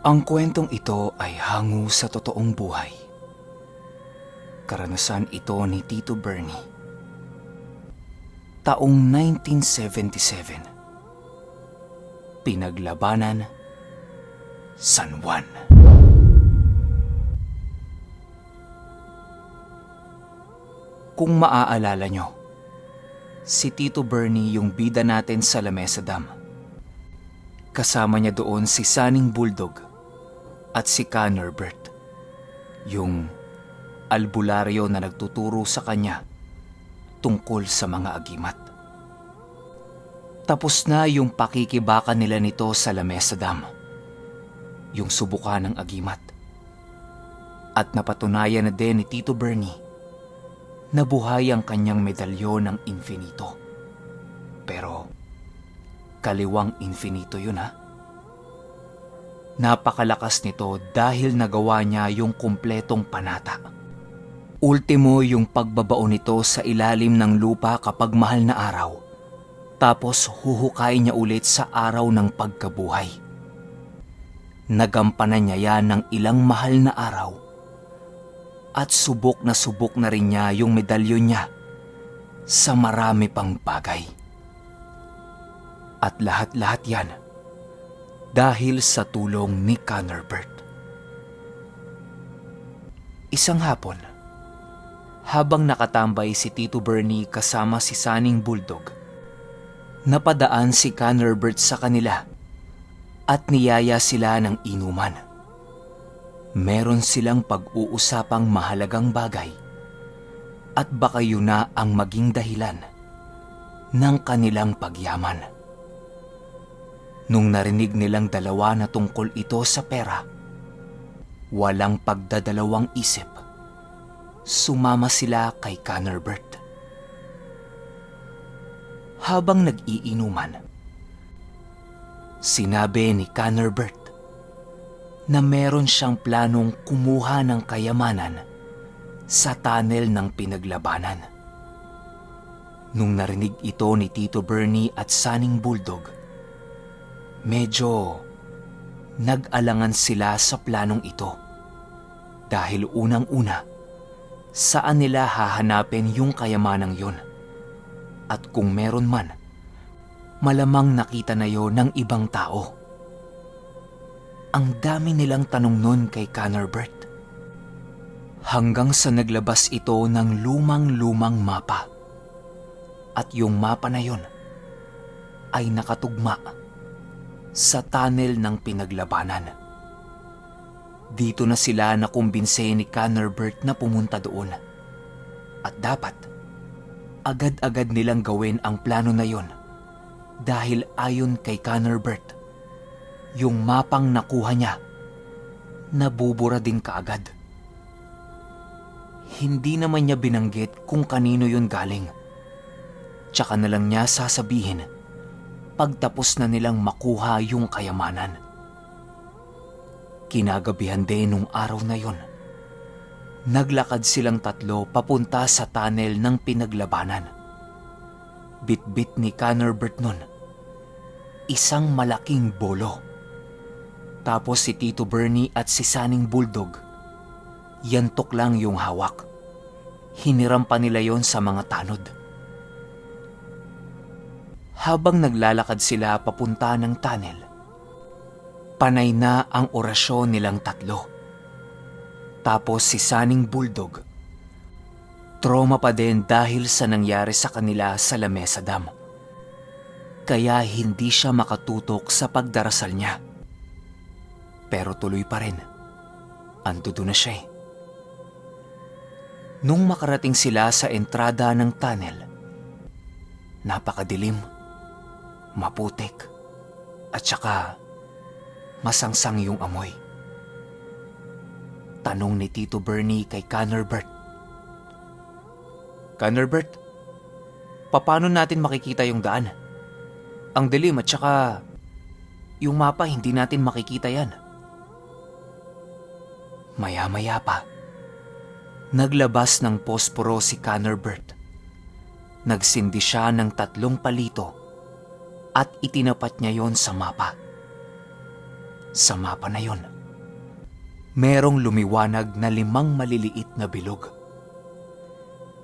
Ang kwentong ito ay hango sa totoong buhay. Karanasan ito ni Tito Bernie. Taong 1977. Pinaglabanan, San Juan. Kung maaalala nyo, si Tito Bernie yung bida natin sa Lamesa Dam. Kasama niya doon si Sunning Bulldog at si Cannerbert, yung albularyo na nagtuturo sa kanya tungkol sa mga agimat. Tapos na yung pakikibaka nila nito sa Lamesa Dam, yung subukan ng agimat. At napatunayan na din ni Tito Bernie na buhay ang kanyang medalyon ng infinito. Pero kaliwang infinito yun, ha? Napakalakas nito dahil nagawa niya yung kumpletong panata. Ultimo yung pagbabaon nito sa ilalim ng lupa kapag mahal na araw. Tapos huhukayin niya ulit sa araw ng pagkabuhay. Nagampanan niya yan ng ilang mahal na araw. At subok na rin niya yung medalyon niya sa marami pang bagay. At lahat-lahat yan dahil sa tulong ni Cannerbert. Isang hapon, habang nakatambay si Tito Bernie kasama si Sunning Bulldog, napadaan si Cannerbert sa kanila at niyaya sila ng inuman. Meron silang pag-uusapang mahalagang bagay at baka yun na ang maging dahilan ng kanilang pagyaman. Nung narinig nilang dalawa na tungkol ito sa pera, walang pagdadalawang isip, sumama sila kay Cannerbert. Habang nag-iinuman, sinabi ni Cannerbert na meron siyang planong kumuha ng kayamanan sa tunnel ng pinaglabanan. Nung narinig ito ni Tito Bernie at Sunning Bulldog, medyo nag-alangan sila sa planong ito dahil unang-una, saan nila hahanapin yung kayamanang yun? At kung meron man, malamang nakita na yon ng ibang tao. Ang dami nilang tanong nun kay Cannerbert. Hanggang sa naglabas ito ng lumang-lumang mapa. At yung mapa na yon ay nakatugma sa tunnel ng pinaglabanan. Dito na sila nakumbinse ni Cannerbert na pumunta doon. At dapat, agad-agad nilang gawin ang plano na yon dahil ayon kay Cannerbert, yung mapang nakuha niya, nabubura din kaagad. Hindi naman niya binanggit kung kanino yun galing. Tsaka na lang niya sasabihin pagtapos na nilang makuha yung kayamanan. Kinagabihan din nung araw na yon, naglakad silang tatlo papunta sa tunnel ng pinaglabanan. Bit-bit ni Cannerbert nun isang malaking bolo. Tapos si Tito Bernie at si Sunning Bulldog, yantok lang yung hawak. Hiniram pa nila yon sa mga tanod. Habang naglalakad sila papunta ng tunnel, panay na ang orasyon nilang tatlo. Tapos si Sunning Bulldog, trauma pa din dahil sa nangyari sa kanila sa Lamesa Dam. Kaya hindi siya makatutok sa pagdarasal niya. Pero tuloy pa rin. Andoon na siya. Nung makarating sila sa entrada ng tunnel, napakadilim, maputik, at saka masangsang yung amoy. Tanong ni Tito Bernie kay Cannerbert, "Cannerbert, paano natin makikita yung daan? Ang dilim at saka yung mapa hindi natin makikita yan." Maya-maya pa, naglabas ng posporo si Cannerbert. Nagsindi siya ng 3 palito at itinapat niya yon sa mapa. Sa mapa na yon, merong lumiwanag na 5 maliliit na bilog.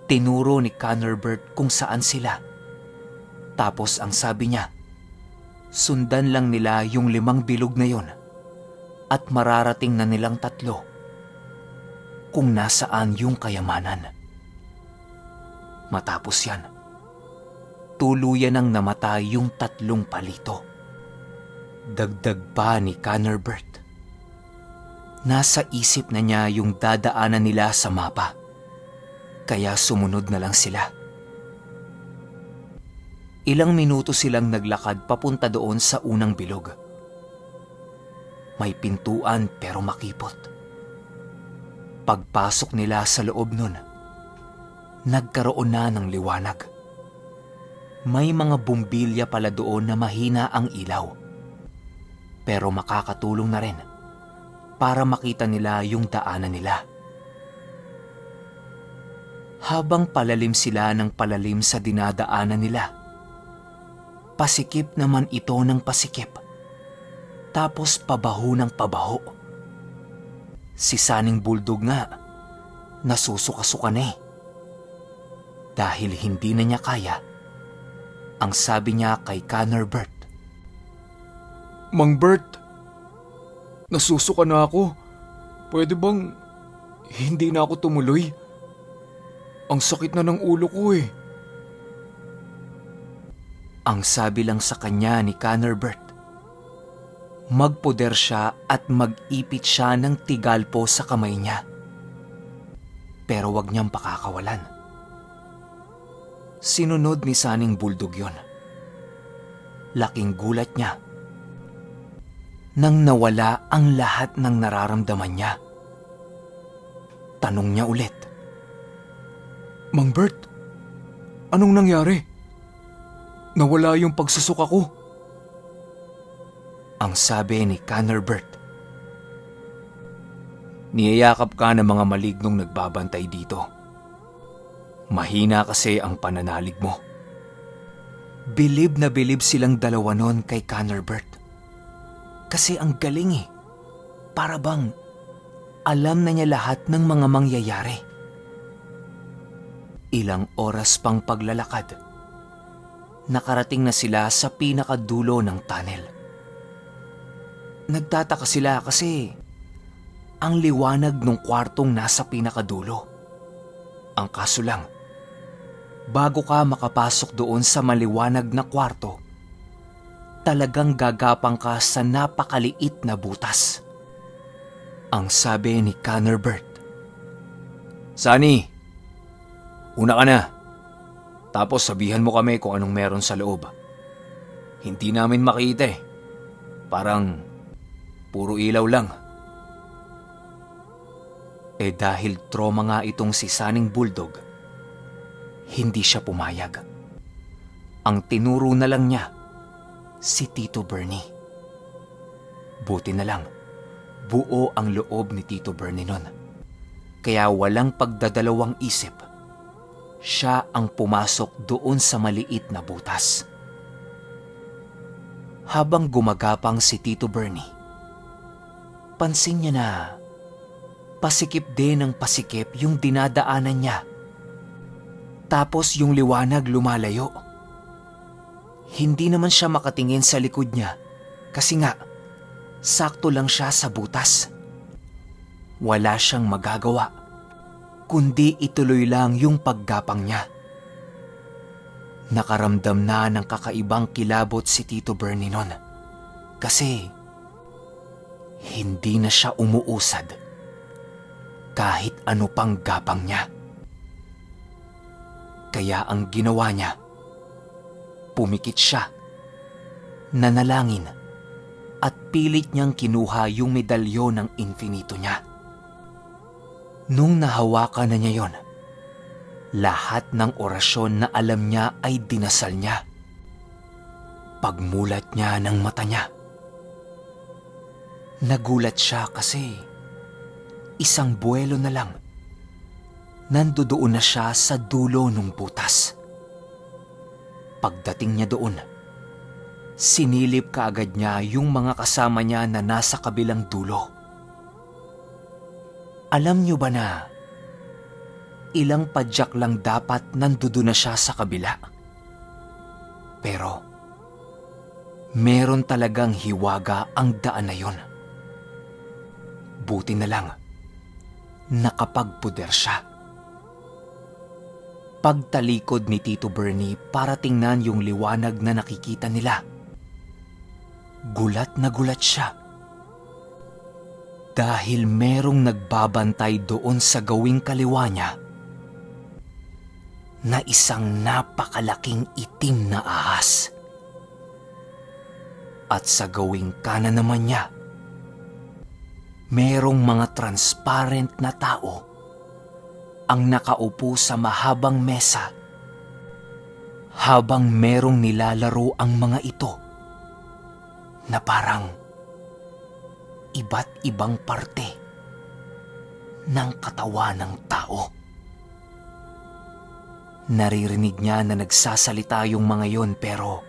Tinuro ni Cannerbert kung saan sila. Tapos ang sabi niya, sundan lang nila yung 5 bilog na yon at mararating na nilang 3 kung nasaan yung kayamanan. Matapos yan, tuluyan ang namatay yung 3 palito. Dagdag pa ni Cannerbert, nasa isip na niya yung dadaanan nila sa mapa, kaya sumunod na lang sila. Ilang minuto silang naglakad papunta doon sa unang bilog. May pintuan pero makipot. Pagpasok nila sa loob nun, nagkaroon na ng liwanag. May mga bumbilya pala doon na mahina ang ilaw, pero makakatulong na rin para makita nila yung daanan nila. Habang palalim sila ng palalim sa dinadaanan nila, pasikip naman ito ng pasikip, tapos pabaho ng pabaho. Si Saning Bulldog nga, nasusuka-suka na eh. Dahil hindi na niya kaya, ang sabi niya kay Cannerbert, Mang Bert, nasusuka na ako. Pwede bang hindi na ako tumuloy? Ang sakit na ng ulo ko eh. ang sabi lang sa kanya ni Cannerbert. Magpoder siya at mag-ipit siya ng tigalpo sa kamay niya. Pero wag niyang pakakawalan. Sinunod ni Saning Bulldog yon. Laking gulat niya nang nawala ang lahat ng nararamdaman niya. Tanong niya ulit, Mang Bert, anong nangyari? Nawala yung pagsusuka ko. ang sabi ni Cannerbert. Niyayakap ka ng mga malignong nagbabantay dito. Mahina kasi ang pananalig mo. Bilib na bilib silang dalawa nun kay Cannerbert. Kasi ang galing eh. Para bang alam na niya lahat ng mga mangyayari. Ilang oras pang paglalakad, nakarating na sila sa pinakadulo ng tunnel. Nagtataka sila kasi ang liwanag ng kwartong nasa pinakadulo. Ang kaso lang, bago ka makapasok doon sa maliwanag na kwarto, talagang gagapang ka sa napakaliit na butas. Ang sabi ni Cannerbert, Sunny, una ka na. Tapos sabihan mo kami kung anong meron sa loob. Hindi namin makita eh. Parang puro ilaw lang. Eh dahil trauma nga itong si Saning Bulldog, hindi siya pumayag. Ang tinuro na lang niya, si Tito Bernie. Buti na lang, buo ang loob ni Tito Bernie nun. Kaya walang pagdadalawang isip, siya ang pumasok doon sa maliit na butas. Habang gumagapang si Tito Bernie, pansin niya na pasikip din ng pasikip yung dinadaanan niya. Tapos yung liwanag lumalayo. Hindi naman siya makatingin sa likod niya kasi nga, sakto lang siya sa butas. Wala siyang magagawa, kundi ituloy lang yung paggapang niya. Nakaramdam na ng kakaibang kilabot si Tito Bernie nun kasi hindi na siya umuusad kahit ano pang gapang niya. Kaya ang ginawa niya, pumikit siya, nanalangin, at pilit niyang kinuha yung medalyon ng infinito niya. Nung nahawakan na niya yon, lahat ng orasyon na alam niya ay dinasal niya. Pagmulat niya ng mata niya, nagulat siya kasi isang buwelo na lang, nandoon na siya sa dulo ng butas. Pagdating niya doon, sinilip kaagad niya yung mga kasama niya na nasa kabilang dulo. Alam niyo ba na ilang padyak lang dapat nandudo na siya sa kabila? Pero meron talagang hiwaga ang daan na yon. Buti na lang nakapagpuder siya. Pagtalikod ni Tito Bernie para tingnan yung liwanag na nakikita nila, gulat na gulat siya. Dahil merong nagbabantay doon sa gawing kaliwa niya na isang napakalaking itim na ahas. At sa gawing kanan naman niya, merong mga transparent na tao ang nakaupo sa mahabang mesa habang merong nilalaro ang mga ito na parang iba't ibang parte ng katawan ng tao. Naririnig niya na nagsasalita yung mga yon pero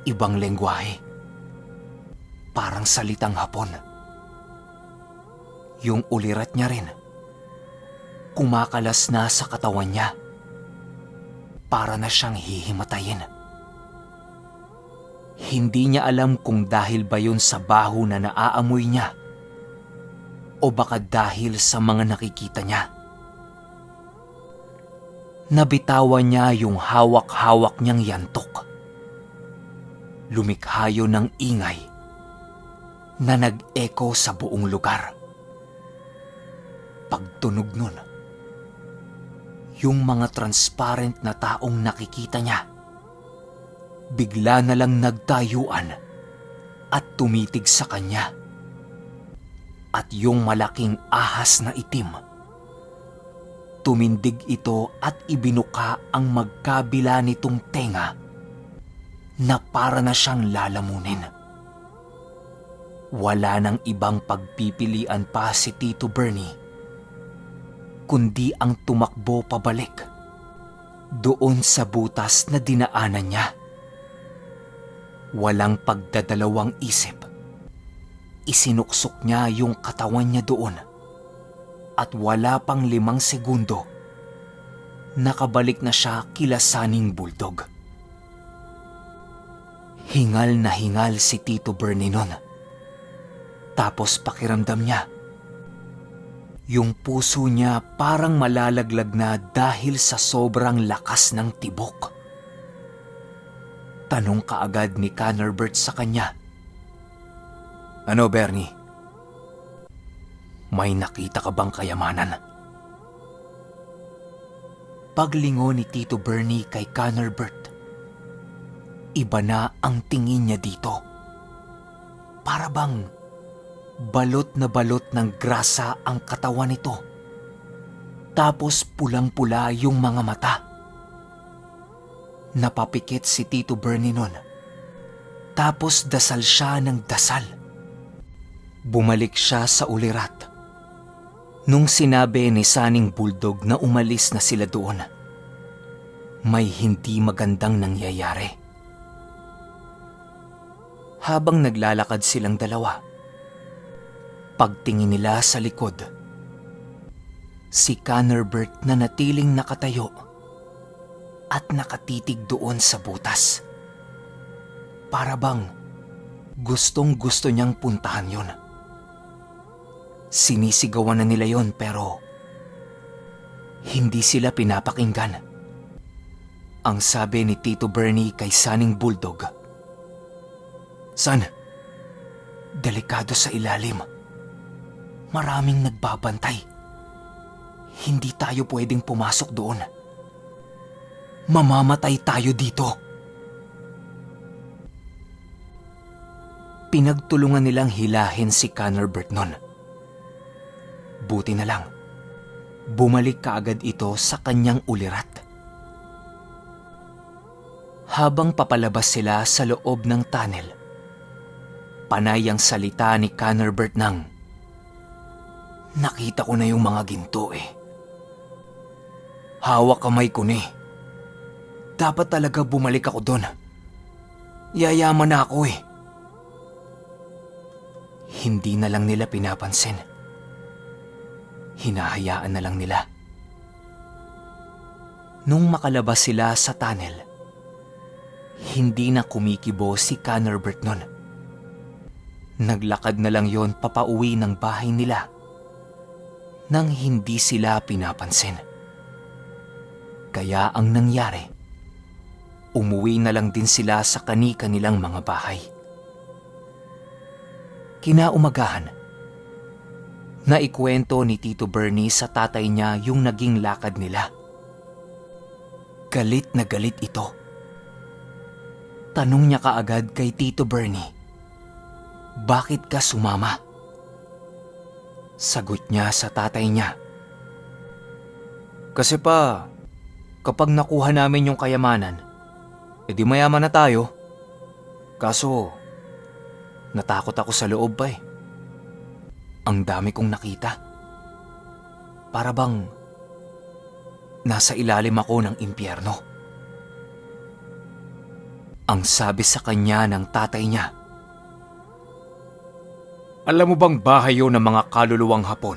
ibang lengguwahe. Parang salitang Hapon. Yung ulirat niya rin, kumakalas na sa katawan niya. Para na siyang hihimatayin. Hindi niya alam kung dahil ba yun sa baho na naaamoy niya o baka dahil sa mga nakikita niya. Nabitawan niya yung hawak-hawak niyang yantok. Lumikha yun ng ingay na nag-echo sa buong lugar. Pagtunog nun, yung mga transparent na taong nakikita niya, bigla na lang nagtayuan at tumitig sa kanya. At yung malaking ahas na itim, tumindig ito at ibinuka ang magkabila nitong tenga na para na siyang lalamunin. Wala nang ibang pagpipilian pa si Tito Bernie kundi ang tumakbo pabalik doon sa butas na dinaanan niya. Walang pagdadalawang isip, isinuksok niya yung katawan niya doon at wala pang 5 segundo, nakabalik na siya kila Saning Buldog. Hingal na hingal si Tito Bernie nun. Tapos pakiramdam niya, yung puso niya parang malalaglag na dahil sa sobrang lakas ng tibok. Tanong kaagad ni Cannerbert sa kanya, "Ano, Bernie? May nakita ka bang kayamanan?" Paglingon ni Tito Bernie kay Cannerbert, iba na ang tingin niya dito. Para bang balot na balot ng grasa ang katawan nito. Tapos pulang-pula yung mga mata. Napapikit si Tito Bernie nun. Tapos dasal siya ng dasal. Bumalik siya sa ulirat. Nung sinabi ni Saning Buldog na umalis na sila doon, may hindi magandang nangyayari. Habang naglalakad silang dalawa, pagtingin nila sa likod, si Cannerbert na natiling nakatayo at nakatitig doon sa butas. Para bang gustong-gusto niyang puntahan yon. Sinisigawan na nila yon pero hindi sila pinapakinggan. Ang sabi ni Tito Bernie kay Saning Buldog, "San, delikado sa ilalim. Maraming nagbabantay. Hindi tayo pwedeng pumasok doon. Mamamatay tayo dito." Pinagtulungan nilang hilahin si Cannerbert nun. Buti na lang, bumalik kaagad ito sa kanyang ulirat. Habang papalabas sila sa loob ng tunnel, panay ang salita ni Cannerbert ng, "Nakita ko na yung mga ginto eh. Hawak kamay ko ni. Dapat talaga bumalik ako doon. Yayaman na ako eh." Hindi na lang nila pinapansin. hinahayaan na lang nila. Nung makalabas sila sa tunnel, hindi na kumikibo si Cannerbert nun. Naglakad na lang yon papauwi ng bahay nila nang hindi sila pinapansin. Kaya ang nangyari, umuwi na lang din sila sa kani-kanilang mga bahay. Kinaumagahan, naikwento ni Tito Bernie sa tatay niya yung naging lakad nila. Galit na galit ito. Tanong niya kaagad kay Tito Bernie, "Bakit ka sumama?" Sagot niya sa tatay niya, "Kasi pa, kapag nakuha namin yung kayamanan, edi mayaman na tayo. Kaso, natakot ako sa loob pa eh. Ang dami kong nakita. Para bang nasa ilalim ako ng impyerno." Ang sabi sa kanya ng tatay niya, "Alam mo bang bahay yun ng mga kaluluwang Hapon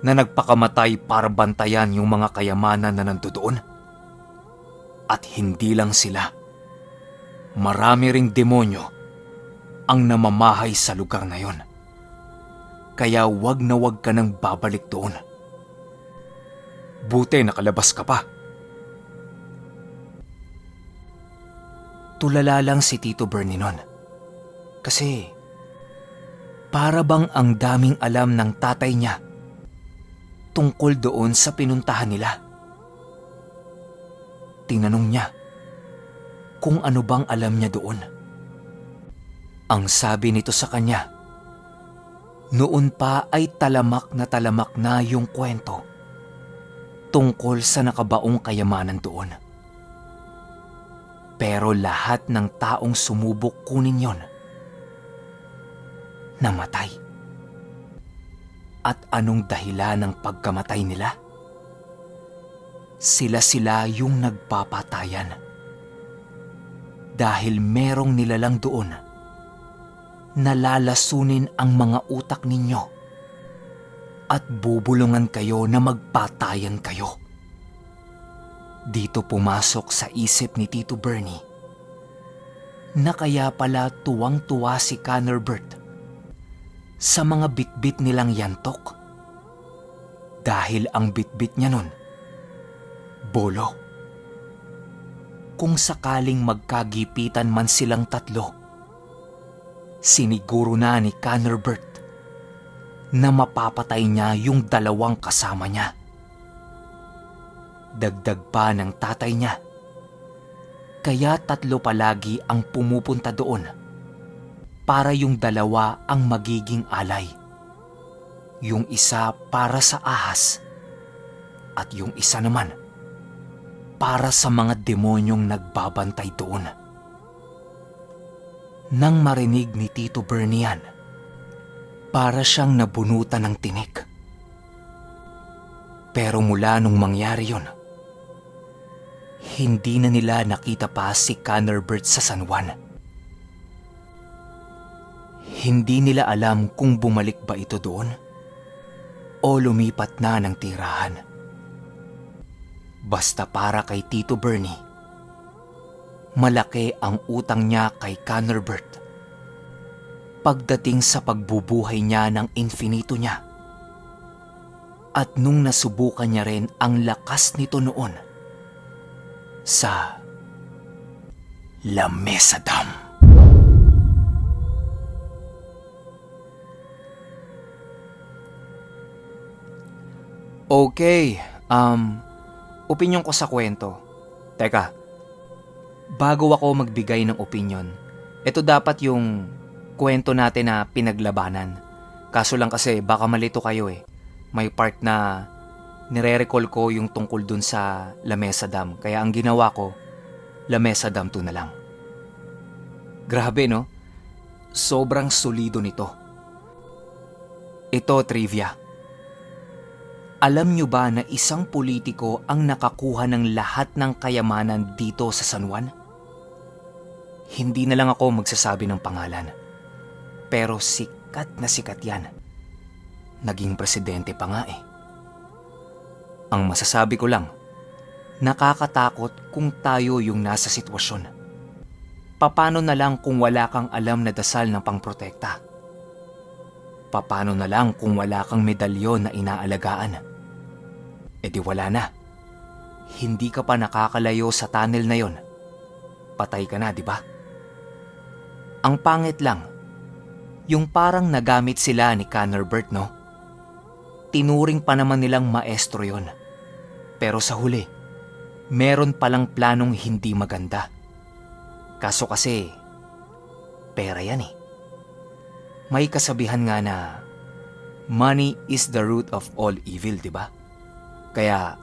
na nagpakamatay para bantayan yung mga kayamanan na nandoon? At hindi lang sila. Marami ring demonyo ang namamahay sa lugar na yon. Kaya wag na wag ka nang babalik doon. Buti nakalabas ka pa." Tulala lang si Tito Bernie nun. Kasi para bang ang daming alam ng tatay niya tungkol doon sa pinuntahan nila. Tinanong niya kung ano bang alam niya doon. Ang sabi nito sa kanya, noon pa ay talamak na yung kwento tungkol sa nakabaong kayamanan doon. Pero lahat ng taong sumubok kunin yon, namatay. At anong dahilan ng pagkamatay nila? Sila yung nagpapatayan. Dahil merong nilalang doon, nalalasunin ang mga utak ninyo at bubulungan kayo na magpatayan kayo. Dito pumasok sa isip ni Tito Bernie na kaya pala tuwang-tuwa si Cannerbert sa mga bitbit nilang yantok. Dahil ang bitbit niya nun, bolo. Kung sakaling magkagipitan man silang tatlo, siniguro na ni Cannerbert na mapapatay niya yung dalawang kasama niya. Dagdag pa ng tatay niya, kaya tatlo palagi ang pumupunta doon para yung dalawa ang magiging alay. Yung isa para sa ahas at yung isa naman para sa mga demonyong nagbabantay doon. Nang marinig ni Tito Bernie yan, para siyang nabunutan ng tinik. Pero mula nung mangyari yun, hindi na nila nakita pa si Cannerbert sa San Juan. Hindi nila alam kung bumalik ba ito doon o lumipat na ng tirahan. Basta para kay Tito Bernie, malaki ang utang niya kay Cannerbert pagdating sa pagbubuhay niya ng infinito niya. At nung nasubukan niya rin ang lakas nito noon sa La Mesa Dam. Okay, opinyon ko sa kwento. Teka, bago ako magbigay ng opinyon, ito dapat yung kwento natin na pinaglabanan. Kaso lang kasi baka malito kayo eh. May part na nire-recall ko yung tungkol dun sa La Mesa Dam. Kaya ang ginawa ko, La Mesa Dam 2 na lang. Grabe no? Sobrang solido nito. Ito trivia. Alam nyo ba na isang politiko ang nakakuha ng lahat ng kayamanan dito sa San Juan? Hindi na lang ako magsasabi ng pangalan. Pero sikat na sikat yan. naging presidente pa nga eh. Ang masasabi ko lang, nakakatakot kung tayo yung nasa sitwasyon. Paano na lang kung wala kang alam na dasal ng pangprotekta? Paano na lang kung wala kang medalyon na inaalagaan? E di wala na. Hindi ka pa nakakalayo sa tunnel na yon. Patay ka na, di ba? Ang pangit lang, yung parang nagamit sila ni Cannerbert, no? Tinuring pa naman nilang maestro yon. Pero sa huli, meron palang planong hindi maganda. Kaso kasi, pera yan eh. May kasabihan nga na, money is the root of all evil, di ba? Kaya,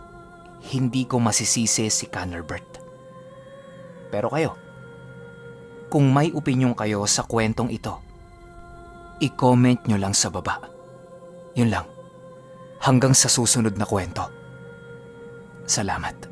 hindi ko masisisi si Cannerbert. Pero kayo, kung may opinyon kayo sa kwentong ito, i-comment nyo lang sa baba. Yun lang. Hanggang sa susunod na kwento. Salamat.